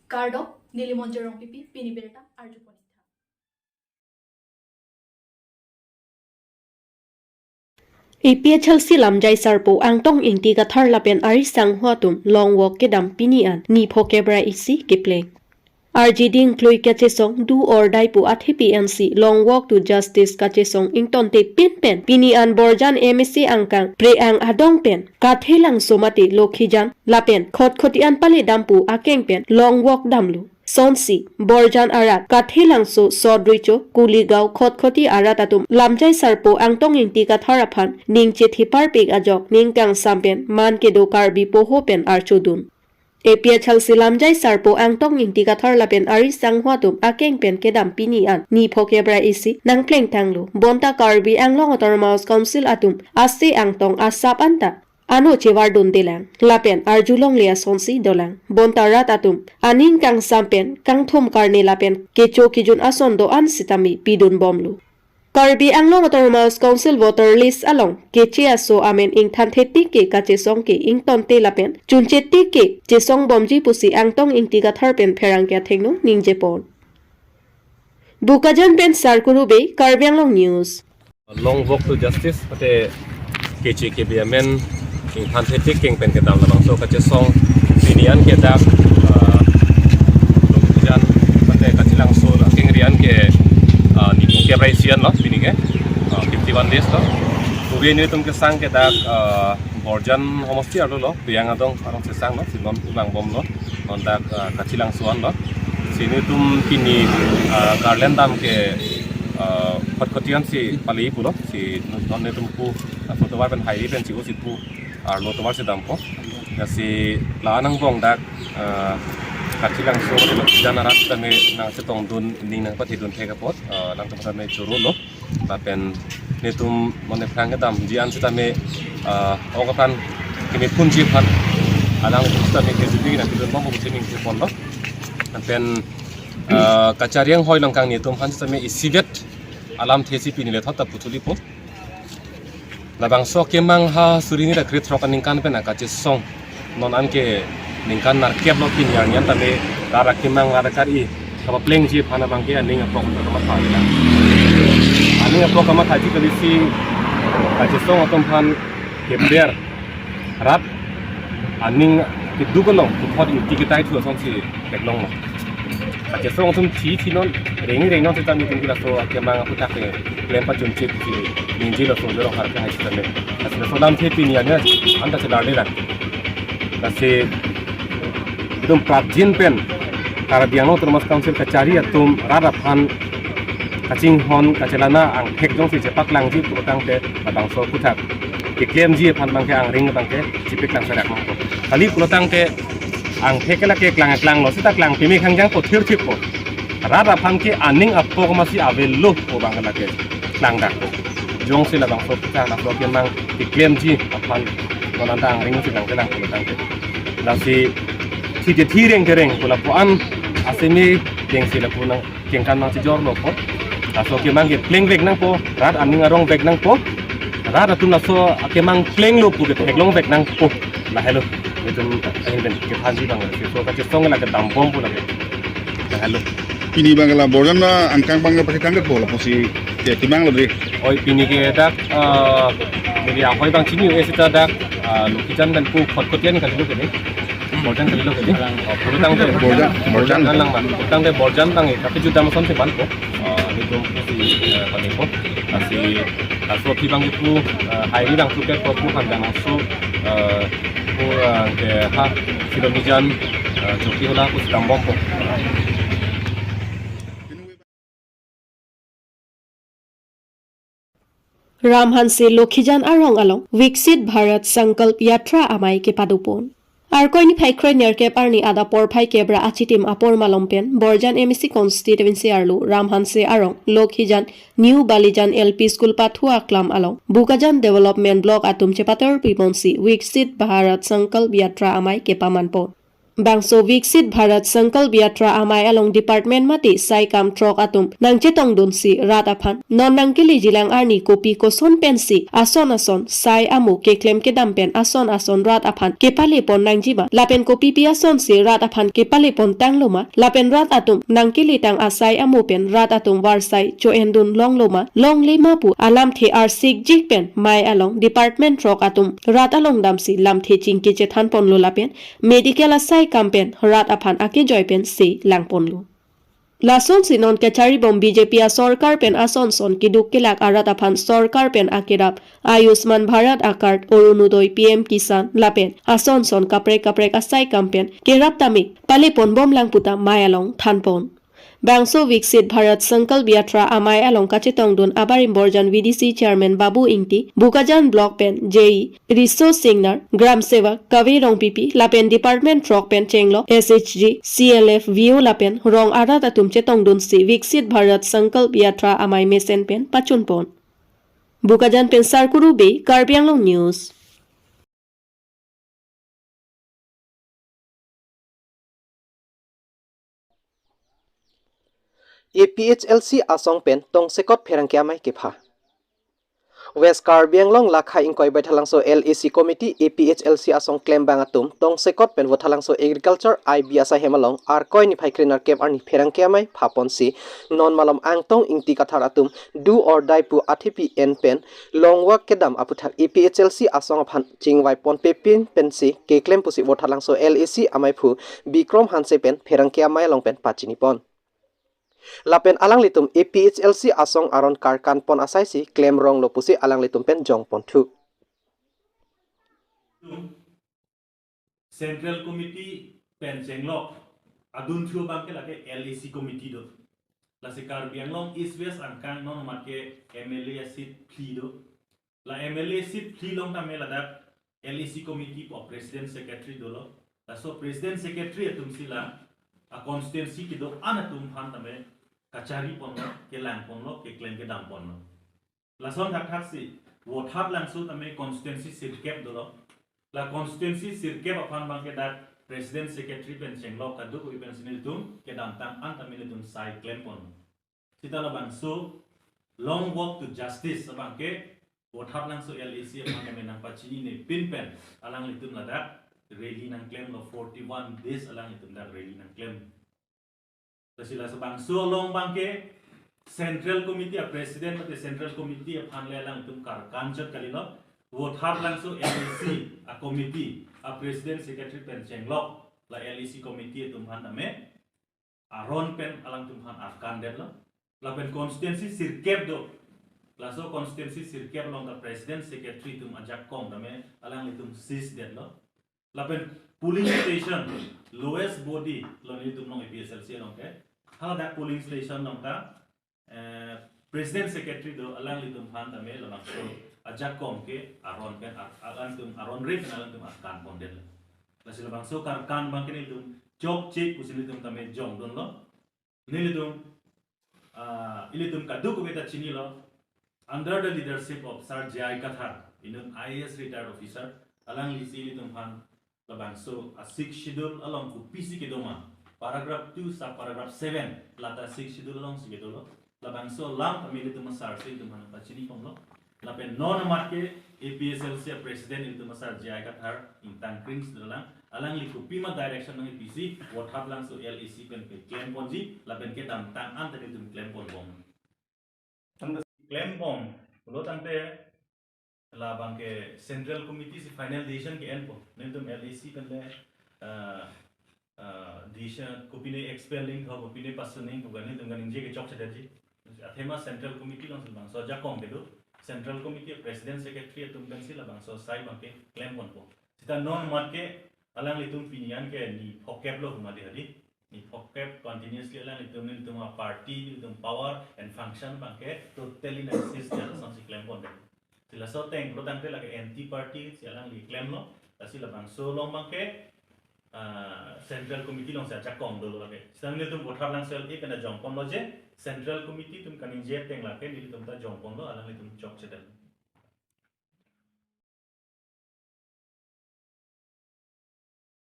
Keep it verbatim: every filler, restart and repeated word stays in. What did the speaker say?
Kardom, neli Monjir Rongpipi, pini birta arjupon. A P H L C lamjai sarpo Angtong Ingti Kathar lapen ari sangho atum long walk kedam pini an ni pho kep ra isi kepleng. Arjiding klui kachesong do or die pu athepi ansi long walk to justice kachesong ingtonte pinpen pini an Borjan M A C angkang Pre-ang Adong pen Kathelangso mate Lokhijan lapen Khatkhati an paledam pu akeng pen long walk damlo. Sonsi Borjan arat Kathelangso, Sodricho, Kuligaon, Khatkhati arat atum lamjai sarpo Angtong Ingti Kathar aphan ning chetheparpik ajok ning kangsam pen man kedo Karbi poho pen archodun. A P H L C lamjai sarpo Angtong Ingti Kathar lapen ari sangho atum akeng pen kedam pini an ni pho kep ra isi nangplengtanglo. Bonta Karbi Anglong Autonomous Council atum ase Angtong asap anta ano chevardundelang lapen arjulongle asonsi dolang. Bonta rat atum aning kangsam pen kangthum karne lapen kecho kejun ason do-an sitame pidunbomlo. Karbi Anglong Autonomous Council voter list along keche aso amen ingthanthetik ke kachesong ke ingtonte lapen chunchetik ke chesongbomji pusi Angtong Ingti Kathar pen pherangke athengno ningjepon. Bokajan pen Sarkuru Bey, Karbi Anglong News. Long walk to justice, mate keche kebe amen ingthanthetik keng pen kedam labangso kachesong pini an ke dak, ah, Lokhijan mate Kathelangso akeng ri an ke, ah, ni pho kep ra isi anlo pini ke, ah, fifty-one days lo. Kuveni atum kesang ke dak, ah, Borjan homosti arlo lo, Pre-ang Adong arong sesang lo, si non ulang bomlo, non dak, ah, Kathelangso anlo. Si netum pini, ah, Garland dam ke, ah, Khatkhati ansi pali pulo, si non netum pu, ah, photo pen hairi pen si o si pu, arlo tovar si dampo. Ya si la-an angbong dak, ah, Kathelangso Lokhijan arat tame nangchetongdun, ning nangpathedun thek apot, ah, nangtum tame choro lo. Lapen netum mane pherang kedamji an sitame, ah, ok aphan keme phunji aphan alang sitame kejutji nangkedunbom pusi ningjeponlo. Lapen, ah, kachari anghoi along kangni atum aphan sitame isivet alamthe si pini lethot ta puthuli po. Labangso kemang ha suri hini ra krethrok aningkan pen akachesong. Non anke ningkan nerkep lo pini arni an tame rat akemang rat akari kapaplengji aphan abangke aning apok kamatha. Aning apok kamathaji kali si kachesong atum aphan keber rat aning keduk along puthot ingti ketai thu asonsi theklonglo. Kachesong atum thi thi non, reng reng non sitame netum ke laso akemang aphuthak ke klem pachunchit si ningje laso jorong har ke hai sitame. Lasi laso alamthe pini an anta chelarlelang. Lasi itum prapjin pen Karbi Anglong Autonomous Council kachari atum rat aphan kachinghon kachelana angthek jongsi chepaklangji pulotangte labangso aphuthak keklemji aphan abangke angring abangke chipeklangserak nangpo. Kali pulotangte angthek ke lake klang klanglo sita klang peme khangjangpo, thirthippo. Rat aphan ke aning apok masi avelo pu abangke lake klangdakpo. Jongsi labangso aphuthak laso kemang keklemji aphan non anta angring si langkelang pulotangte. Lasi thi te thi reng te reng pu lapu-an aseme dengsi lapu nang kengkan nangchijorlo po. Laso kemang ke plengvek nangpo, rat aning arongvek nangpo. Rat atum laso kemang plenglo pu ke theklongvek nangpo. Lahelo. Netum ahin pen kethanji abang, laso kachesong lake dambom pu lake. Lahelo. Pini abang la Borjan angkang abang paketang ke po lapusi ke timang lo dei. Oi, pini ke dak, eh, pini ahoi abang chini-o-e sita dak, eh, Lokhijan pen pu Khatkhati an kalilo ke dei. Borjan kalilo ke dei. Oh, pulotangte Borjan, Borjan. Borjan lang ma. Pulotangte Borjan abang, eh, tapi juda mason si ban po. Eh, netum si, eh, panipo. Lasi, laso aphi abang pu, eh, hairi abang suket po pu hamjang laso, eh, pu, eh, ke ha, Silonijan, eh, Chokihola pu si dambompo. Ram Hanse Lokhijan arong along Viksit Bharat Sankalp Yatra amei kepadopon. Arkoi niphai kre-nerkep arni adap porphai kep ra achitim apor malom pen Borjan M A C constituency arlo Ram Hanse arong Lokhijan New Balijan L P School pathu aklam along Bokajan Development Block atum chepator piponsi Viksit Bharat Sankalp Yatra amei kepamanpon. Bangso Viksit Bharat Sankalp Yatra amei along department mate saikam throk atum nangchetongdunsi rat aphan non nangkelejilang arni kopi koson pensi ason ason sai amo keklem kedam pen ason ason rat aphan kepalepon nangjima lapen kopipi asonsi rat aphan kepalepontanglo ma lapen rat atum nangkeletang asai amo pen rat atum varsai cho-endun longlo ma longle ma pu alamthe arsikjik pen mei along department throk atum rat along damsi lamthe chingki chethanponlo lapen medical asaikam pen rat aphan akejoi pensi langponlo. Lasonsi non kacharibom B J P asorkar pen ason son keduk kelak arat aphan sorkar pen akerap Ayushman Bharat acard, Orunodoi, P M Kisan lapen ason son kaprek kaprek asaikam pen kerap tame paleponbomlang pu ta mei along thanpon. Bangso Viksit Bharat Sankalp Yatra amei along kachetongdun abarim Borjan V D C chairman Babu Ingti, Bokajan block pen J E Riso Singnar, Gram Sevak Kave Rongpipi lapen department throk pen chenglok S H G, C L F, V O lapen rong arat atum chetongdunsi Viksit Bharat Sankalp Yatra amei mesen pen pachunpon. Bokajan pen Sarkuru Bey, Karbi Anglong News. A P H L C asong pen tongsekot pherangke amei kepha. West Karbi Anglong Lakhai Ingkoi Baithalangso L A C Committee A P H L C asong klembang atum tongsekot pen Baithalangso Agriculture I B asai hem along Arkoi niphai krenerkep arni pherangke amei phaponsi non malom Angtong Ingti Kathar atum do or die pu athepi en pen longvak kedam aputhak A P H L C asong aphan chingvaiponpepin pensi keklem pusi Baithalangso L A C ameiphu Bikrom Hanse pen pherangke amei along pen pachinipon. Lapen alanglitum A P H L C asong aron karkanpon asaisi klemronglo pusi alanglitum pen jongponthu. Central Committee pen chenglok adunthu abangke lake L A C Committee do. Lasi Karbi Anglong East West angkang non mat ke M L A seat phli do. La M L A seat phli along tame ladak L A C committee pu president secretary dolo. Laso president secretary atumsi la a constituency kedo-an atum aphan tame kachariponlo, kelangponlo, keklem kedamponlo. Lason thakthaksi Vothatlangso tame constituency sirkep dolo. La constituency sirkep aphan abangke dak president secretary pen chenglok kadokave pensi nelitum kedamtang an tame nelitum sai klemponlo. Sita labangso long walk to justice abangke Vothatlangso L A C aphan kami nangpachininepin pen alanglitum ladak rally nangklemlo, forty-one days alanglitum dak rally nangklem. Lasi labangso along abangke Central Committee a president mate Central Committee aphan le alanglitum karkan chot kalilo. Vothatlangso L A C a committee a president secretary pen chenglok la L A C committee atum aphan tame aron pen alangtum aphan arkandetlo. Lapen constituency sirkep do. Laso constituency sirkep along ta president secretary atum ajakong tame alanglitum seize detlo. Lapen polling station lowest body lo nelitum along A P H L C along ke. Haladak polling station along ta eh, president secretary do alanglitum aphan tame labangso ajakong ke aron pen ar-, alanglitum aron rei pen alanglitum arkanpondetlo. Lasi labangso karkan abangke nelitum chokche pusi nelitum tame jongdunlo. Nelitum, ah, ilitum kadokave ta chinilo. Under the leadership of Sir J I Kathar, inut I A S retired officer, alanglisi ilitum aphan labangso a sixth schedule along kopisi kedoma, paragraph two sub paragraph seven lata sixth schedule alongsi kedolo. Labangso alam kami ilitum asarsi ilitum aphan pachiniponlo. Lapen non mat ke A P H L C a president ilitum asar J I Kathar ingtang kring sedalang, alangli kopima direction nangpisi Vothatlangso L A C pen keklemponji lapen kedamtang an ta nelitum klemponbom. Klembom pulo tangte labangke Central Committee si final decision ke-enpo. Nelitum L A C pen le, ah, ah, decision kopine expel nangthu, kopine pass nangthu, nelitum kaningje ke chokchedetji. Athema Central Committee alongsi labangso ajakong kedo. Central Committee president secretary atum pensi labangso asai abangke klemponpo. Sita non mat ke alanglitum pini an ke ni phokep lo humadi hadi. Ni phokep continuously alanglitum, nelitum a party, nelitum power and function abangke totally nang seize det asonsi klempondet. Si laso ateng pulo tangte lake anti party si alangli klemlo. Lasi labangso along abangke, ah, Central Committee alongsi ajakong dolo lake. Sitame nelitum Vothatlangso L A pen ta jongponlo je Central Committee atum kaningje ateng lake nelitum ta jongponlo, alanglitum chokchedetlo.